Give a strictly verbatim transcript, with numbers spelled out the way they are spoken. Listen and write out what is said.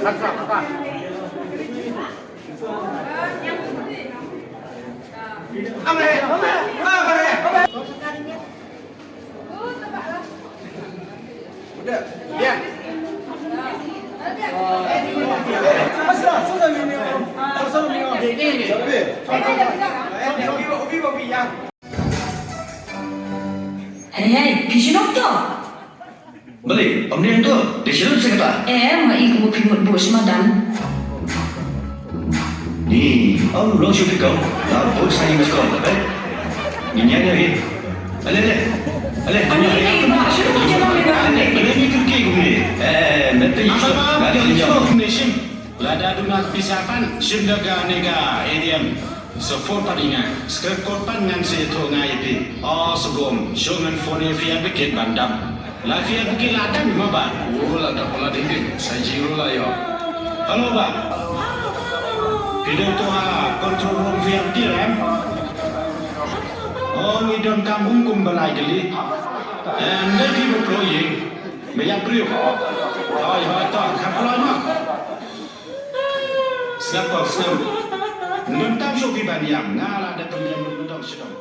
Hei, hei, phi shu nop to? Balei, ym dei to, dei shu nop sa kata. Em, nga i kumba phi mut bun sha madan. Ni, ym long shu phi kong, la bun sa i mas kong, eh? Ni nya nya hi. Ale, ale. Ale, ale, ale, ale, ni kyrkieh kumne. Eh, mete i. Lada duna pisa pan, shim da ka ne ka A T M. Sa phone pat ïa nga, sa kyrkot pat ngan sa ïathuh nga ïa phi. O Sugom, shu ngan phone ïa phi advocate ban dap. La phi advocate la dap mo ba? O la dap la ding ding, sa zero la ïoh. Hello ba. Phi dang tuh ha control room phi advocate em? O ngi don kam um kum ba lai kali. Em, dei phi ba pro ïing. Ba ïap briew. Hoi hoi to, kham kloi mo. Sngap ko, sngap. Ngan tam shuh phi ban ïam, nga la dep pynïam lut nadong shadong.